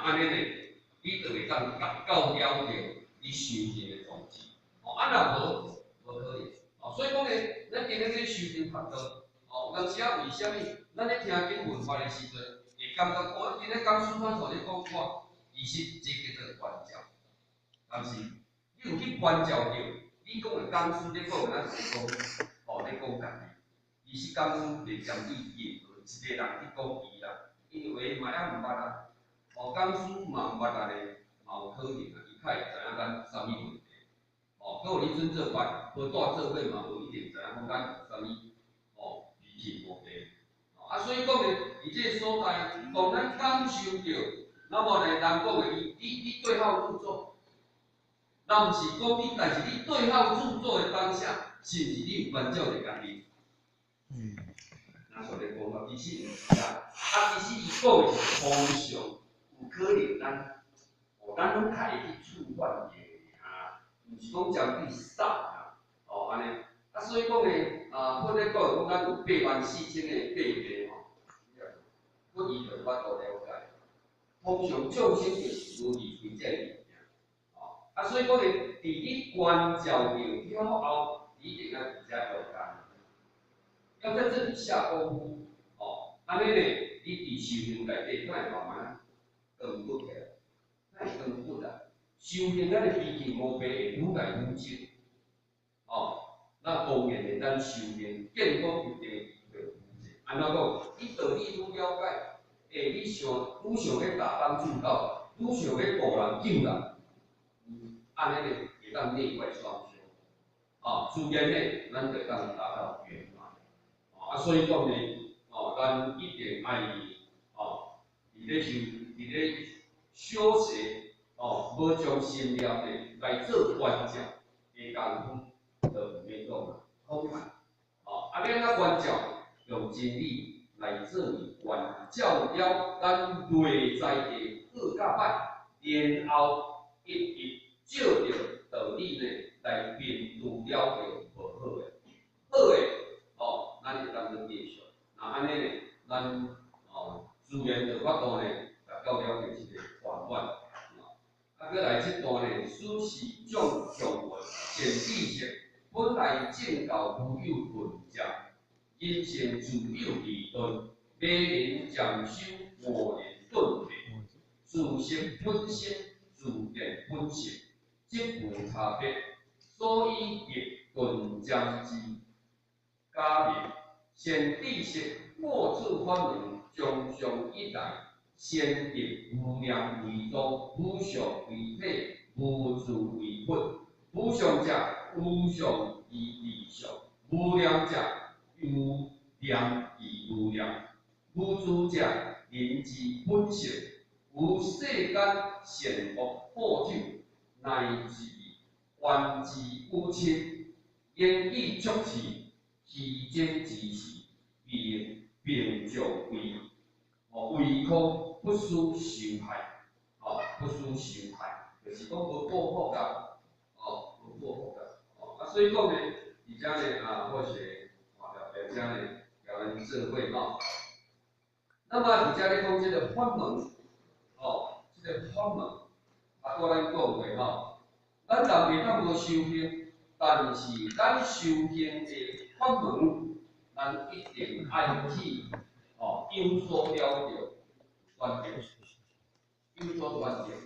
按呢呢，你就會當達到了著你修行的宗旨。哦，啊若無，無可能。哦，所以講呢，咱今日咧修行學道，哦，有當時仔為啥物？咱咧聽經聞法的時陣，會感覺哦，今日講師怎煞咧講我，其實這叫做觀照，但是你有去觀照著，你講的講師咧講的，咱是講，哦，咧講家己。其實講師袂針對任何一個人去講伊啦，因為嘛猶毋捌啊，哦，講師嘛毋捌啊咧，嘛有可能啊，伊較會知影咱啥物問題。哦，閣有你準做拜，無帶做伙嘛，無一定知影講咱有啥物，哦，疑惑問題。啊，所以講呢，佇這個所在，當咱感受著，那麼呢，人講的，你對號入座，人毋是講你，但是你對號入座的當下，是毋是你有關照著家己？嗯。那所咧講法其實毋是啦，啊，其實伊講的是通常有可能咱，哦，咱攏較會去觸犯伊的爾，毋是講針對啥啦，哦，按呢，啊，所以講呢，啊，佛咧講講咱有84,000个八病吼，佛伊就有法度了解。通常眾生就是無離開這個物件，哦，啊，所以講呢，佇你觀照著了後，你一定愛佇遮用功，要在這裡下功夫，哦，按呢呢，你佇修行內底，才會慢慢光骨起來，才會光骨啊。修行咱的脾氣毛病會愈來愈少，哦，那當然會當修行健康一定的機會愈濟。按怎講？你道理愈了解，欸，你想愈想欲達幫助到，愈想欲度人救人，按呢呢會當內外雙修，哦，自然呢，咱就會當達到圓滿。哦，啊，所以講呢，哦，咱一定愛，哦，佇咧修，佇咧修習，哦，無將心念呢來做觀照的功夫，就毋免講啦，空談。哦，啊，欲按怎觀照？用真理來做觀照了咱內在的好佮歹，然後一一照著道理呢來面對了著無好的，好的，哦，咱會當閣繼續。若按呢呢，咱哦自然就有法度呢達到了這個圓滿。啊，閣來這段呢，此是眾向聞善知識，本來正教無有頓漸，人性自有利鈍，迷人漸修，悟人頓變，自識本心，自見本性，則無差別，所以亦頓漸之假名。善知識，過此法門，從上以來，先得無量為宗，無上為體，無自為佛。無上者，無上而離上；無量者，無量而無量。無自者，人之本性。於世間善惡報酒，乃至冤之有親，言語足智，虛真之時，並並將為哦唯恐不思受害，哦不思受害，就是講無報復啦，哦無報復啦，哦啊所以講呢，佇遮呢啊，或是哦佇遮呢，共咱做伙吼。那麼佇遮咧講這個法門，哦，這個法門，啊，拄仔咱講過吼，咱人袂當無修行，但是咱修行的法門，咱一定愛去哦有所了著轉變，有所轉變。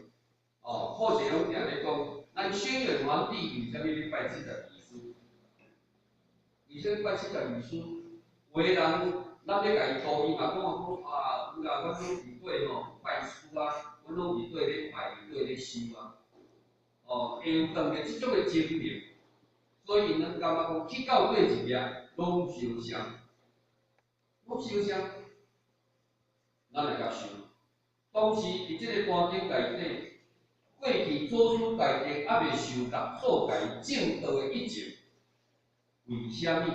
哦，好勢攏定咧講，咱軒轅皇帝為啥物咧拜七十二師？為啥物拜七十二師？有的人，咱欲共伊度伊嘛講講啊，有啦，阮攏佇底吼拜師啊，阮攏佇底咧拜，佇底咧修啊。哦，會有當著這種的情形，所以𪜶感覺講去到底一日攏相像，攏相像，咱來共想，當時佇這個壇經內底，過去祖師大德猶未受六祖共伊證道的以前，為啥物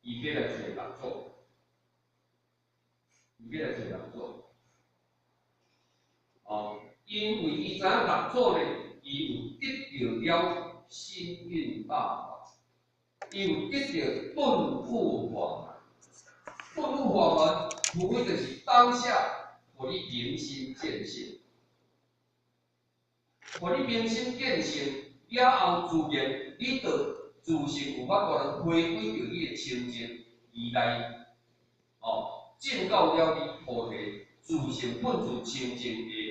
伊欲來揣六祖？伊欲來揣六祖？哦，因為伊知影六祖呢，伊有得著了星雲大法，伊有得著頓悟法門。頓悟法門，無非就是當下予你明心見性，予你明心見性了後，自然你就自性有法度來回歸著你的清淨而來，哦，證到了你菩提自性本自清淨的。